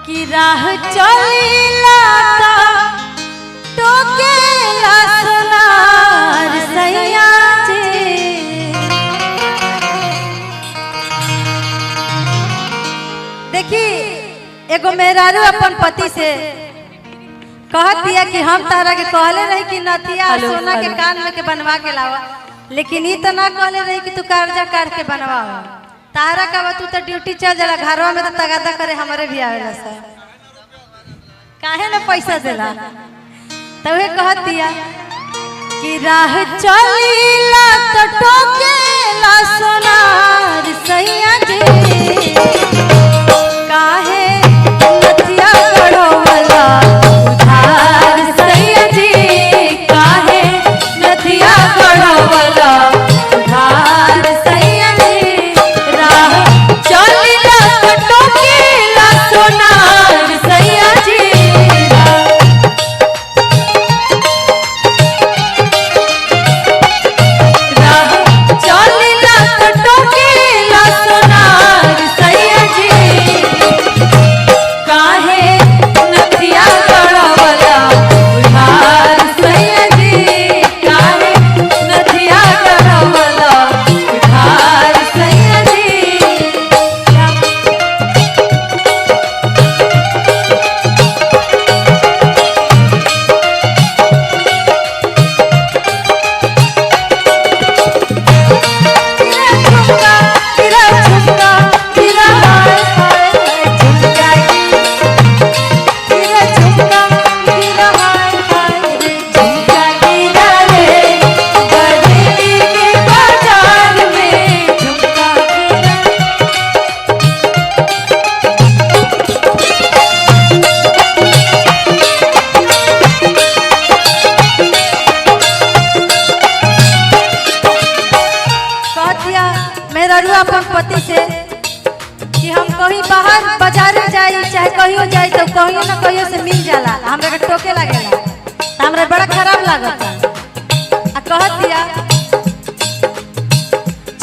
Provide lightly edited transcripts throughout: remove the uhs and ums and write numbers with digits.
कि राह चलीला टोकेला सोनार सैया जी। देखी एगो मेहरारू अपन पति से कहत दिया कि हम तारा के कहले रही कि नथिया सोना के कान में के बनवा के लावा, लेकिन ई तो ना कहले रही कि तू कर्जा काट के बनवा। तारा का तू तो ड्यूटी चल जाला, घरवा में तो तगादा करे हमारे भी आवेला सर, काहे ना पैसा देला। तो वह कहत दिया कि राह चलीला तो टोकेला सोनार सैया जी, काहे नथिया गढ़वला उधार सैया जी, काहे नथिया गढ़वला उधार सैया जी। राह चलीला तो टोकेला सोनार सैया जी, राह चलीला तो टोकेला सोनार सैया जी, काहे नथिया गढ़वला उधार सैया जी, काहे नथिया गढ़वला उधार सैया जी। झुमका तेरा झुमका तेरा हाय हाय झुमका, तेरा झुमका तेरा हाय हाय झुमका गिरा रे बरेली के बाजार में, झुमका गिरा। कहतिया मेहरारू अपन पति से कि हम कहीं बाहर बाजार जाई चाहे कहियो जाई तो कहियो ना कहियो से मिल जाला, हमरा के टोके लागेला तो हमरा बड़ा खराब लागता। आ कहतिया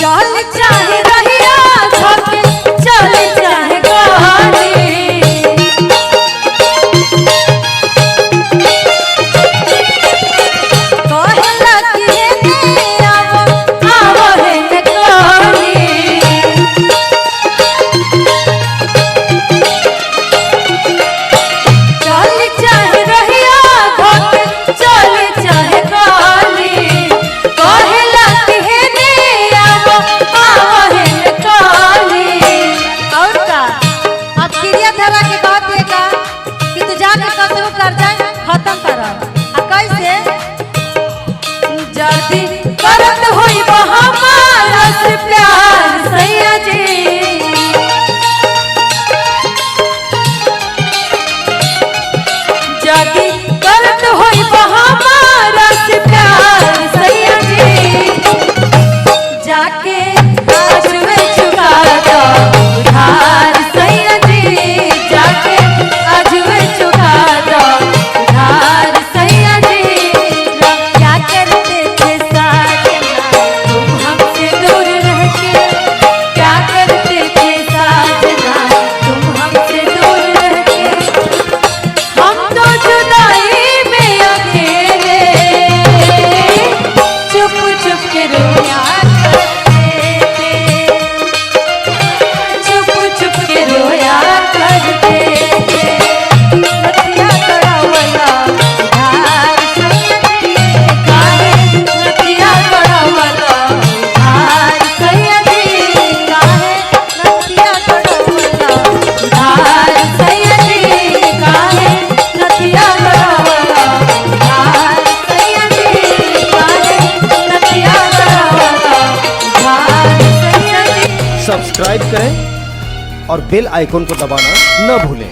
चल चाहे रहिया झोके, चल चाहे गाड़ी, कहला कि हेने आवो आवो हेने कोनी, चल चाहे रहिया घोटे, चल चाहे गाली, कहला कि हेने आवो आवो हेने कोनी। और का अब क्रिया धरा के कहत है का कि तू जाके कसबो कर्जा खत्म कर। आ कैसे जल्दी करत होई हमारा से प्यार सैया जी, जल्दी करत होई हमारा से प्यार सैया जी, जाके आज में चुका दो उधार सैया जी, जाके आज में चुका दो उधार सैया जी। क्या करते थे साजना तुम हमसे दूर रह के, क्या करते थे साजना तुम हमसे दूर रह के, हम तो जुदाई में अकेले चुप चुप के रोया करते थे, चुप चुप के रोया करते थे। नथिया गढ़वला उधार सैया जी, काहे नथिया गढ़वला उधार सैया जी, काहे नथिया गढ़वला उधार सैया जी, काहे नथिया गढ़वला उधार सैया जी, काहे नथिया गढ़वला उधार सैया जी। सब्सक्राइब करें और बेल आइकॉन को दबाना न भूलें।